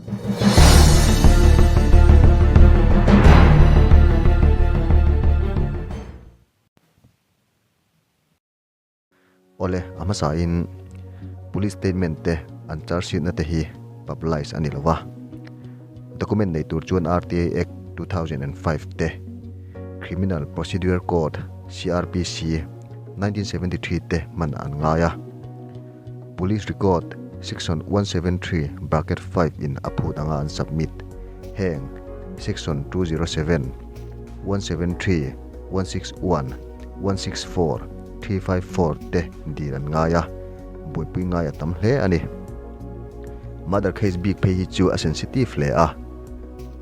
Awle, a hmasain Police statement te an charge sheet na te hi publish a ni lo va. Document nei tur chuan RTI Act 2005 te, Criminal Procedure Code, CRPC, 1973 te hman an ngai a. Police record section 173 bracket 5 in a phut anga an submit. Heng section 207, 173, 161, 164, 354 te dil an ngai a, buaipui ngai a tam hle a ni. Murder case bik phei hi chu a sensitive hle a,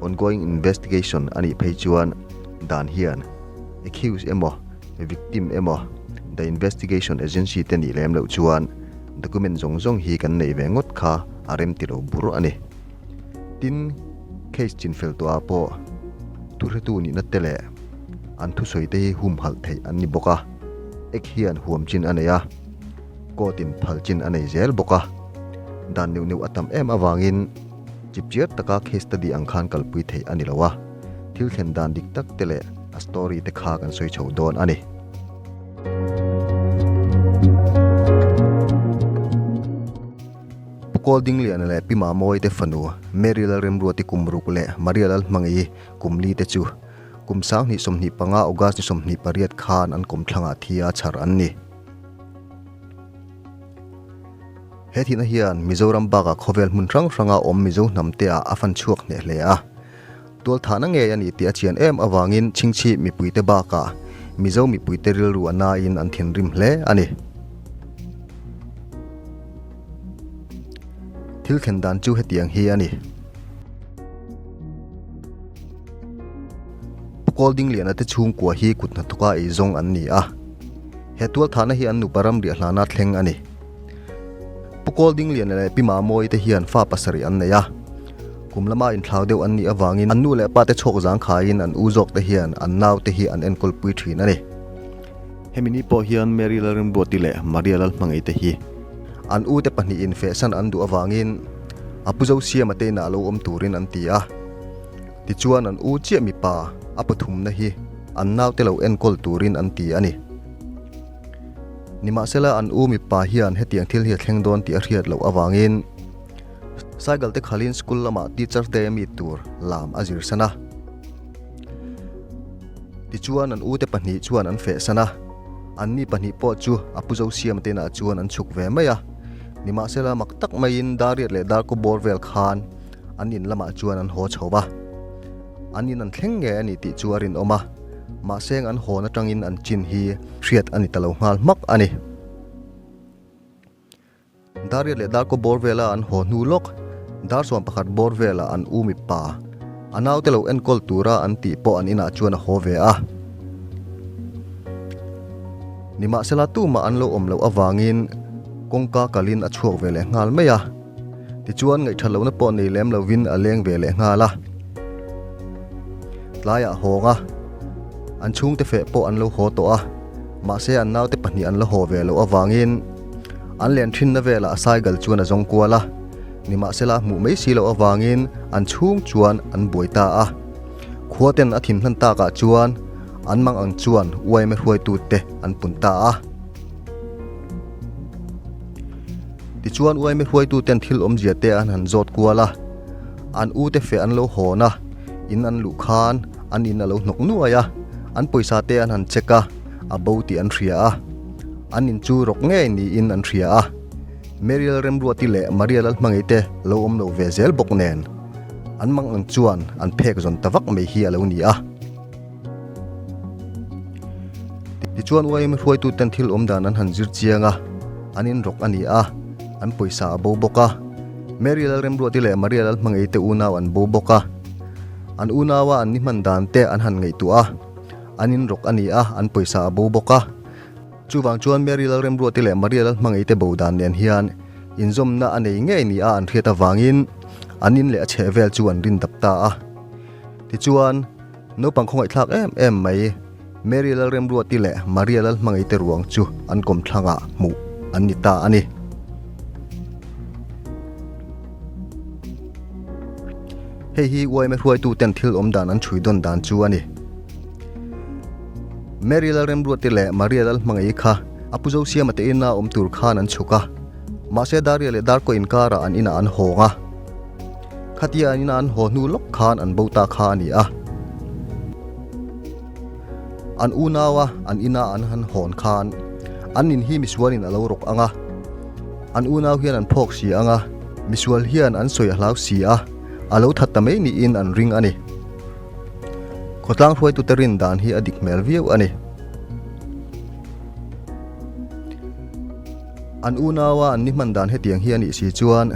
ongoing investigation a nih phei chuan dan hian accused emaw victim emaw the investigation agency te nih lem loh chuan document zawng zawng hi kan neih ve ngawt kha a rem ti lo bur a ni. Tin, case chinfel tawh ah pawh thuhretu nihna te leh an thusawi te hi humhalh theih an ni bawk a, ek hian huam chin a nei a, court in phal chin a nei zel bawk a, dan neuh neuh a tam em avangin chipchiar taka case study ang khan kalpui theih a ni lo a, thil thlen dan dik tak te leh a story te kha kan sawi chho dawn a ni. Pu Kawl Dingliana leh Pi Mamawi te fanu Mary Lalremruati kum ruk leh Maria Lalhmangaih kum li te chu kum 2025 August ni 28 khan an kawmthlangah thi a chhar an ni. He thihna hian Mizoram bakah khawvel hmun hrang hranga awm Mizo hnamte ah a fan chhuak hneh hle a. Tualthahna ngei a ni tih a chian em avangin chhingchhip mipuite bakah Mizo mipuite rilru a nain an thinrim hle a ni. Thil thlen dan chu hetiang hi a ni. Pu Kawldingliana te chhungkua hi kut hnathawka eizawng an ni a. He tualthahna hi an nupa ramriah hlana thleng a ni. Pu Kawldingliana leh Pi Mamawi te hian fa pasarih an nei a. Kum lama inthlau deuh an nih avangin an nu leh pa te chhawk zang khaiin an u zawk te hian an nau te hi an enkawl pui thin a ni. Hemi ni pawh hian Mary Lalrimbuati leh Maria Lalhmangaih te hi an u te pahnihin fehsan an duh avangin a pu Zosiama te inah lo awm turin an ti a. Tichuan an u chiah mipa a pathumna hi an naute lo enkawl turin an ti a ni. Nimahsela an u mipa hian hetiang thil hi a thleng dawn tih a hriat loh avangin cycle te khalin school lamah teacher's day a meet tur lam a zir san a. Tichuan an ute pahnih chuan an feh san a, anni pahnih pawh chu a pu Zosiama te inah chuan an chhuk ve mai a. Nimahsela mak tak maiin Dariat leh Darko bawr vel khan an in lamah chuan an haw chho va. An in an thleng nge a ni tih chu a rinawm a, mahse an hawn atangin an chin hi hriat a ni ta lo nghal hmak a ni. Dariat leh Darko bawr vela an haw hnu lawk, dar suam pakhat bawr vela an u mipa, a naute lo enkawl tura an tih pawh an inah chuan a haw ve a. Nimahsela tumah an lo awm loh avangin kawngka kalin a chhuak ve leh nghal mai a. Tichuan ngaihthat lohna pawh nei lem lovin a leng ve leh nghal a. Tlaiah hawng a, an chhungte feh pawh an lo haw tawh a, mahse an naute pahnih an la haw ve loh avangin an len thinna velah cycle chuan a zawng kual a, nimahsela a hmuh mai si loh avangin an chhung chuan an buai ta a. Khuaten a thin hlan takah chuan an mang ang chuan yma hruaitute an pun ta a. Tichuan uaimi hruaituten thil awmzia te an han zawt kual a, an ute feh an lo hawn a, in an luh khan an in a lo hnawk nuai a, an pawisa te an han check a, a bo tih an hria a, an in chu rawk ngei niin an hria a. Mary Lalremruati leh Maria Lalhmangaih te lo awm lo ve zel bawk nen, an mang ang chuan an phek zawn ta vak mai hi a lo ni a. Tichuan YM hruaituten thil awm dan an han zir chiang a, an inrawk a ni a, an pawisa a bo bawk a. Mary Lalremruati leh Maria Lalhmangaih te unau an bo bawk a. An unaua an ni hman dan te an han ngaihtuah a, an inrawk a ni a, an pawisa a bo bawk a. Chuvang chuan Mary Lalremruati leh Maria Lalhmangaih te bo dan nen hian inzawmna a nei ngei ni a an hriat avangin an in leh a chhehvel chu an rin dap ta a. Tichuan. Naupang khawngaihthlak em em mai, Mary Lalremruati leh Maria Lalhmangaihte ruang chu an kawmthlangah hmuh an ni ta a ni. Hei hi yma hruaituten thil awm dan an chhui dawn dan chu a ni. Mary Lalremruati leh Maria Lalhmangaih kha a pu Zosiama te ina awm tur khan an chhuk a, mahse Daria leh Darkaw inkarah an inah an hawng a. Khatia an ina an haw hnu lawk khan an bo ta kha a ni a. An unaua an ina an han hawn khan an in hi misualin a lo rawk ang a, an unau hian an phawk si ang a, misual hian an sawi a hlau si a, a lo that ta mai niin an ring a ni. Khawtlang hruaitute rin dan hi a dik hmel viau a ni. An unaua an ni hman dan hetiang hi a nih si chuan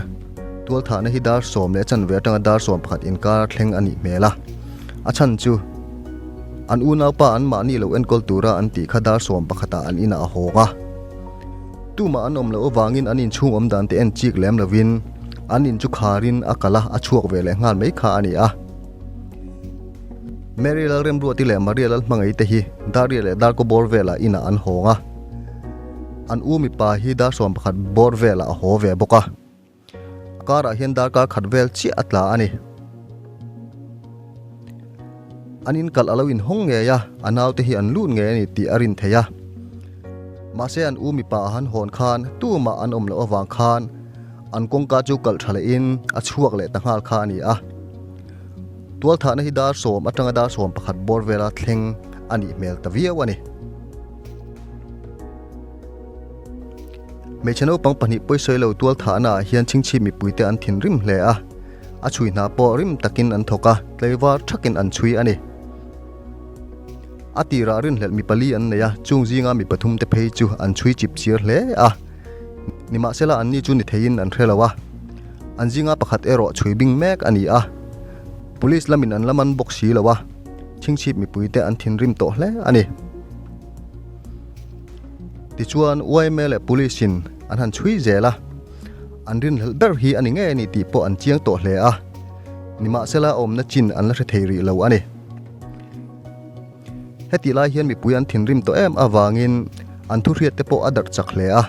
tualthahna hi dar sawm leh chanve atanga dar 11 inkar thleng a nih hmel a. A chhan chu an unaupa an mahni lo enkawl tura an tih kha dar 11 ah an inah a hawng a. Tumah an awm loh avangin an inchhung awm dan te en chik lem lovin an in chu kharin a kal a, a chhuak ve leh nghal mai kha a ni a. Mary Lalremruati leh Maria Lalhmangaih te hi Daria leh Darkaw bawr velah inah an hawng a. An u mipa hi dar 11 bawr velah a haw ve bawk a. A karah hian darkar khat vel chiah a tla a ni. An inkalh a lo inhawng ngei a, a naute hi an lut ngei a ni tih a rin theih a. Mahse an u mipa a han hawn khan tumah an awm loh avang khan an kawngka chu kalh tha lehin a chhuak leh ta nghal kha a ni a. Tualthahna hi dar 10 atanga dar 11 bawr vela thleng a nih hmel ta viau a ni. Hmeichhe naupang pahnih pawisawi lo tualthahna ah hian chhingchhip mipuite an thinrim hle a, a chhui hna pawh rim takin an thawk a, tlaivar thakin an chhui a ni. A tirah rinhlelh mi pali an nei a, chung zinga mi pathum te phei chu an chhui chip chiar hle a. Nimahsela anni chu ni theiin an hre lo a, an zinga pakhat erawh chhui bing mek a ni a. Police lamin an la man bawk si lo a, chhingchhip mipuite an thinrim tawh hle a ni. Tichuan yma leh Police in an han chhui zel a, an rinhlelh ber hi a ni ngei a ni tih pawh an chiang tawh hle a, nimahsela awmna chin an la hre thei rih lo a ni. Hetih lai hian mipui an thinrim tawh em avangin an thuhriat te pawh a darh chak hle a,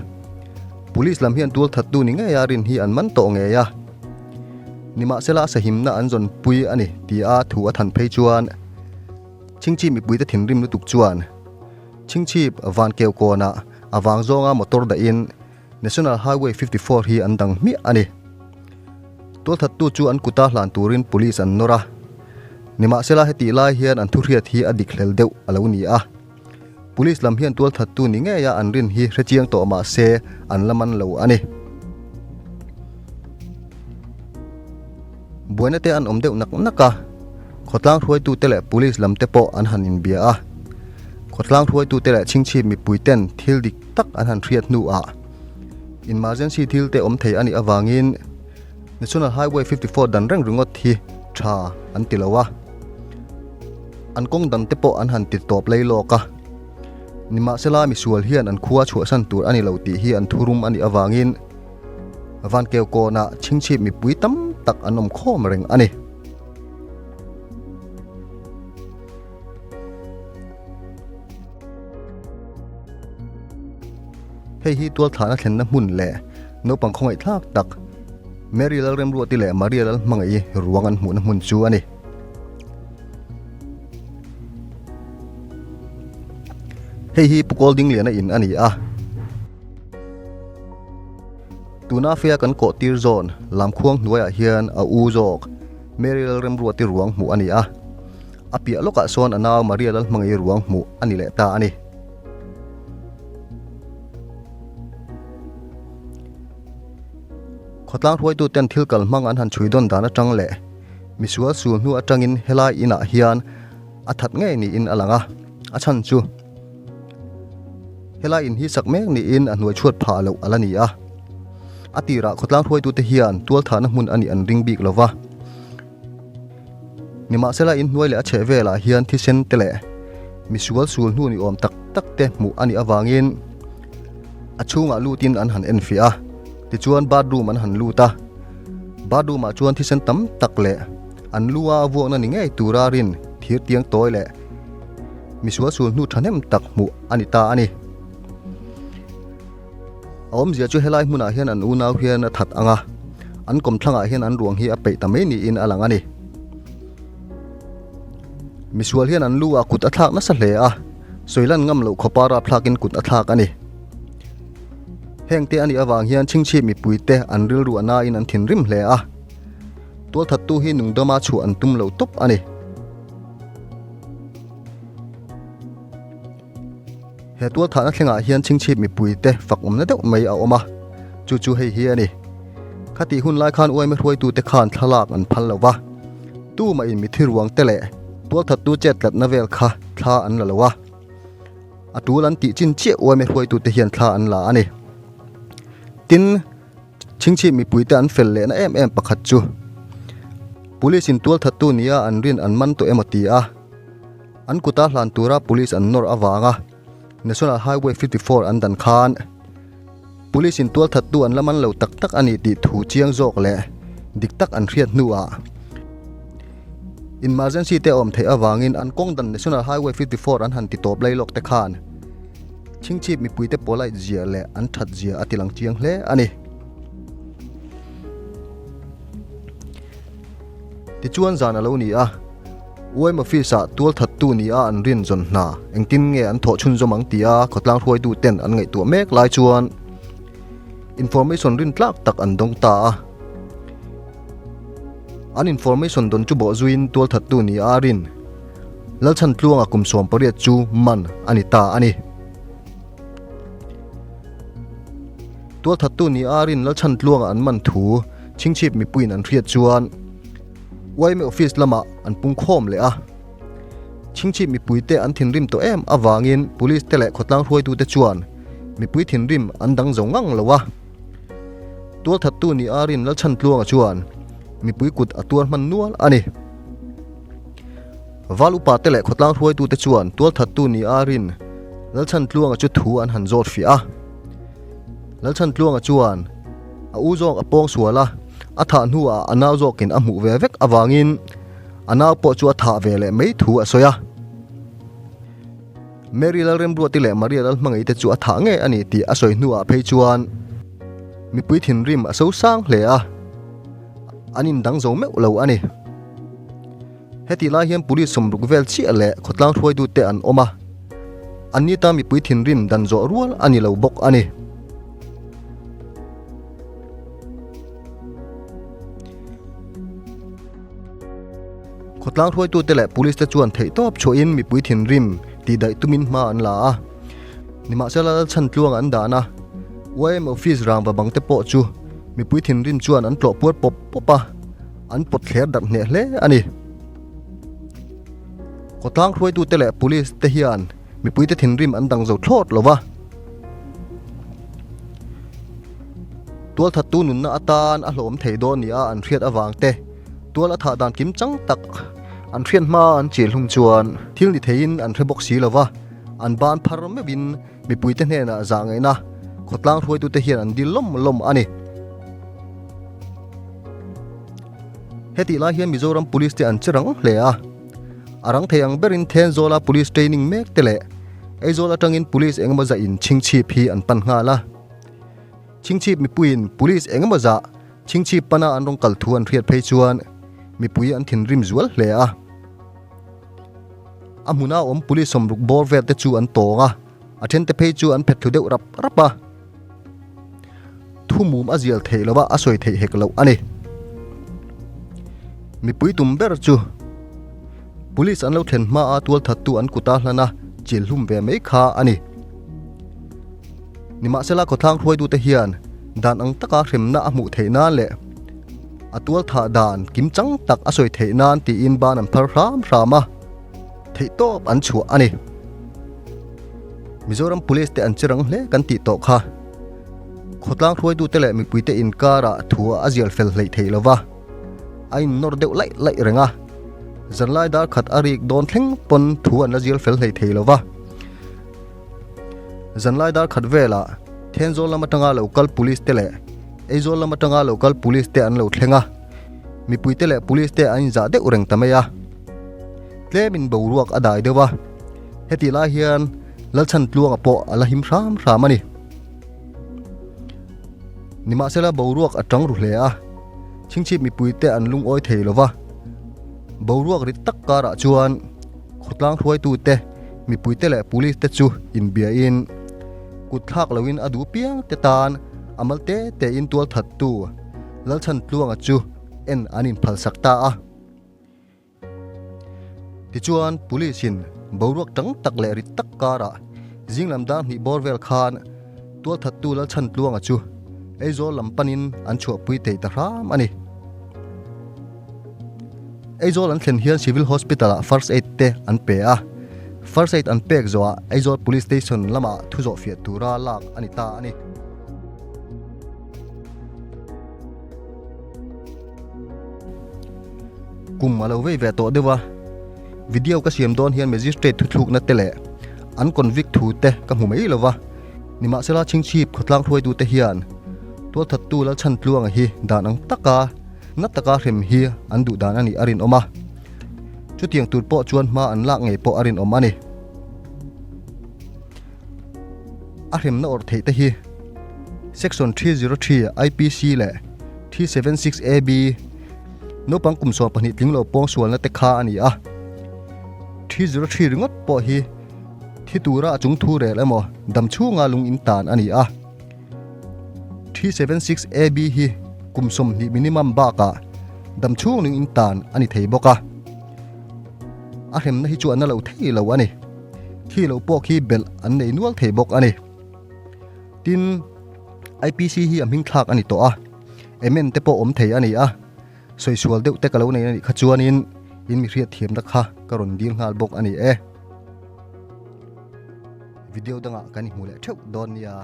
Police lam hian tualthattu ni ngei a rin hi an man tawh ngei a, nimahsela a sahimna an zawnpui a ni tia thu a than phei chuan Chingchi mipuite thinrim lutuk chuan Chingchhip van keu kawnah a vang zawnga motor dahin National Highway 54 hi an dang hmiah a ni. Tualthattu chu an kuta hlan turin police an nawr a. Nimahsela hetih lai hian an thuhriat hi a dik hlel deuh a lo ni a. Police lam hian tualthattu ni ngeia an rin hi hrechiang tawh mah se an la man lo a ni. Buaina te an awm deuh nak nak a, khawtlang hruaitute leh police lam te pawh an han inbia a. Khawtlang hruaitute leh chhingchhip mipui ten thil dik tak an han hriat hnuah emergency thil te awm thei a nih avangin National Highway 54 dan reng ringawt hi tha an ti lo a, an kawng dan te pawh an han ti tawp lei lawk a. Nimahsela misual hian an khua chhuahsan tur a ni lo tih hi an thurum a nih avangin Vankeu kawnah chhingchhip mipui tam tak an awm khawm reng a ni. Hei hi tualthlahna thlenna hmun leh naupang khawngaihthlak tak Mary Lalremruati leh Maria Lalhmangaih ruang an hmuhna hmun chu a ni. Hei hi Pu Kawldingliana in a ni a. Tuna fea kan kawh tir zawn Lamkhuang hnuaiah hian a u zawk Mary Lalremruati ruang hmuh a ni a. A piah lawkah sawn a nau Maria Lalhmangaih ruang hmuh a ni leh ta a ni. Khawtlang hruaituten thil kal hmang an han chhui dawn dan atang leh misual sul hnu atangin helai inah hian a that ngei niin a lang a, a chhan chu helai in hi sak mek niin a hnuai chhuat phah loh a la ni a. A tirah khawtlang hruaitute hian tualthahna hmun a nih an ring bik lova. Nimahsela inhnuai leh a chheh velah hian thisen te leh misual sul hnu ni awm tak tak te hmuh a nih avangin a chhungah lutin an han enfiah a, tichuan bathroom an han lut a, bathroom ah chuan thisen tam tak leh an lu a vuakna ni ngei tura rin thir tiang tawi leh misual sul hnu thahnem tak hmuh a ni ta a ni. A awmzia chu helai hmunah hian an unau hian a that ang a, an kawmthlangah hian an ruang hi a peih ta mai niin a lang a ni. Misual hian an lu ah kut a thlak nasa hle a, sawilan ngam loh khawpa rapthlakin kut a thlak a ni. Heng te a nih avang hian chhingchhip mipui te an rilru a nain an thinrim hle a, tualthattu hi nungdama chhuah an tum lo tawp a ni. He tualthahna thlengah hian chhingchhip mipui te fak awmna deuh mai a awm a, chu chu hei hi a ni. Khatih hun lai khan uaime hruaitute khan thlalak an phal lo va, tumah in mithi ruang te leh tualthattu chet tlatna vel kha thla an la lo a, a tul an tih chin chiah uaime hruaitute hian thla an la a ni. Tin, chhingchhip mipui te an fel lehna em em pakhat chu Police in tualthattu nia an rin an man tawh emaw ti a, An kuta hlan tura police an nawr avanga National Highway 54 an dan khan Police in tualthattu an la man lo tak tak a ni tih thu chiang zawk leh dik tak an hriat hnuah Emergency te awm theih avangin an kawng dan National Highway 54 an han ti tawp lai lawk te khan chhingchhip mipuite polite zia leh an that zia a tilang chiang hle a ni. Tichuan zan a lo ni a, UIM office-ah tualthattu nia an rin zawn hna engtin nge an thawh chhunzawm ang tia khawtlang hruaituten an ngaihtuah mek lai chuan information rin tlak tak an dawng ta a. An information dawn chu bawhzuiin tualthattu nia a rin Lalchhantluanga kum 18 chu man a ni ta a ni. Tualthattu ni a rin Lalchhantluanga an man thu chhingchhip mipuiin an hriat chuan yma office lamah an pung khawm leh a. Chhingchhip mipuite an thinrim tawh em avangin police te leh khawtlang hruaitute chuan mipui thinrim an dang zo ngang lo a. Tualthattu ni a rin Lalchhantluanga chuan mipui kut a tuar hman nual a ni. Val upa te leh khawtlang hruaitute chuan tualthattu ni a rin Lalchhantluanga chu thu an han zawt fiah a. Lalchhantluanga chuan a u zawk a pawng sual a, a thah hnuah a nau zawkin a hmuh ve vek avangin a nau pawh chu a thah ve leh mai thu a sawi a. Mary Lalremruati leh Maria Lalhmangaih te chu a thah ngei a ni tih a sawi hnuah phei chuan mipui thinrim a so sang hle a, an indang zo meuh lo a ni. Hetih lai hian police sawmruk vel chiah leh khawtlang hruaitute an awm a, anni tan mipui thinrim dan zawh rual a ni lo bawk a ni. Khawtlang hruaitute leh police te chuan theihtawp chhuahin mipui thinrim tihdaih tumin hma an la a. Nimahsela Lalchhantluanga an dan a, YM office rangva bang te pawh chu mipui thinrim chuan an tlawh puar pawp pawp a, an pawt thler darh hneh hle a ni. Khawtlang hruaitute leh police te hian mipuite thinrim an dang zo thlawt lo va. Tualthattu nunna atan a hlawm thei dawn nia an hriat avang te, tual a thah dan kim chang tak an hriat hma an chil hlum chuan thil ni theiin an hre bawk si lo va, an ban phar meuhin mipuite hnenah zah ngaihna khawtlang hruaitute hian an dil lawm lawm a ni. Hetih lai hian Mizoram Police te an che rang hle a, a rang thei ang berin Thenzawla Police training mek te leh Aizawl atangin Police engemaw zah in chhingchhip hi an pan nghal a. Chhingchhip mipuiin Police engemaw zah chhingchhip pana an rawn kal thu an hriat phei chuan mipui an thinrim zual hle a. A hmuna awm Police sawmruk bawr vel te chu an tawng a, a thente phei chu an phet thlu deuh rap rap a. Thu mum a zial theih lova a sawi theih hek loh a ni. Mipui tum ber chu Police an lo thlen hma a tualthattu an kuta hlan a chil hlum ve mai kha a ni. Nimahsela khawthlang hruaitute hian dan ang taka hremna a hmuh theih nan leh a tualthah dan kimchang tak a sawi theih nan tiin ban an phar hram hram a, theihtawp an chhuah a ni. Mizoram Police te an che rang hle kan tih tawh kha. Khawtlang hruaitute leh mipuite inkarah thu a zial fel hleih theih lova, a innawr deuh laih laih reng a. Zanlai dar khat a rik dawn thleng pawn thu an la zial fel hleih thei lova. Zanlai dar khat velah Thenzawl lam atanga lo kal Police te leh Aizawl lam atanga lo kal Police te an lo thleng a, mipuite leh Police te an inzah deuh reng ta mai a. Tlemin boruak a dai deuh a, hetih lai hian Lalchhantluanga pawh a la him hram hram a ni. Nimahsela boruak a tang ru hle a, chhingchhip mipuite an lungawi thei lo va, boruak rit tak karah chuan. Khawtlang hruaitute, mipuite leh police te chu inbiain kut thlak loin a duh piang te tan a mal te tein tual thattu Lalchhantluanga chu en an inphalsak ta a. Tichuan, Police-in boruak tang tak leh rit tak karah zinglam dar hnih bawr vel khan tualthattu Lalchhantluanga chu Aizawl lam panin an chhuahpui thei ta hram a ni. Aizawl an thlen hian Civil Hospital-ah First Aid te an pe a, First Aid an pek zawhah Aizawl Police Station lamah thu zawhfiah tura lak a ni ta a ni. Kum a lo vei ve tawh deuh a, video ka siam dawn hian Magistrate thuthlukna te leh an convict thu te ka hmu mai lo va, nimahsela chhingchhip khawtlang hruaitute hian tualthattu Lalchhantluanga hi dan ang taka na taka hrem hi an duh dan a nih a rinawm a, chutiang tur pawh chuan hma an lak ngei pawh a rinawm a ni. A hremna awrh theih te hi Section 303 IPC leh 376 AB naupang kum 12 tling lo pawng sualna te kha a ni a. 303 ringawt pawh hi thi tura a chung thu rel emaw dam chhunga lung in tan a ni a. 376 AB hi kum 20 minimum bakah dam chhung lung in tan a ni thei bawk a. A hremna hi chu a na lo thei lo a ni. Khi lo pawh khi belh an nei nual thei bawk a ni. Tin, IPC hi a hming thlak a ni tawh a, Amen te pawh awm thei a ni a, sawi sual deuh te ka lo nei a nih kha chuanin in mi hriat thiamna kha ka rawn dil nghal bawk a ni e. Video dangah kan inhmu leh theuh dawn nia.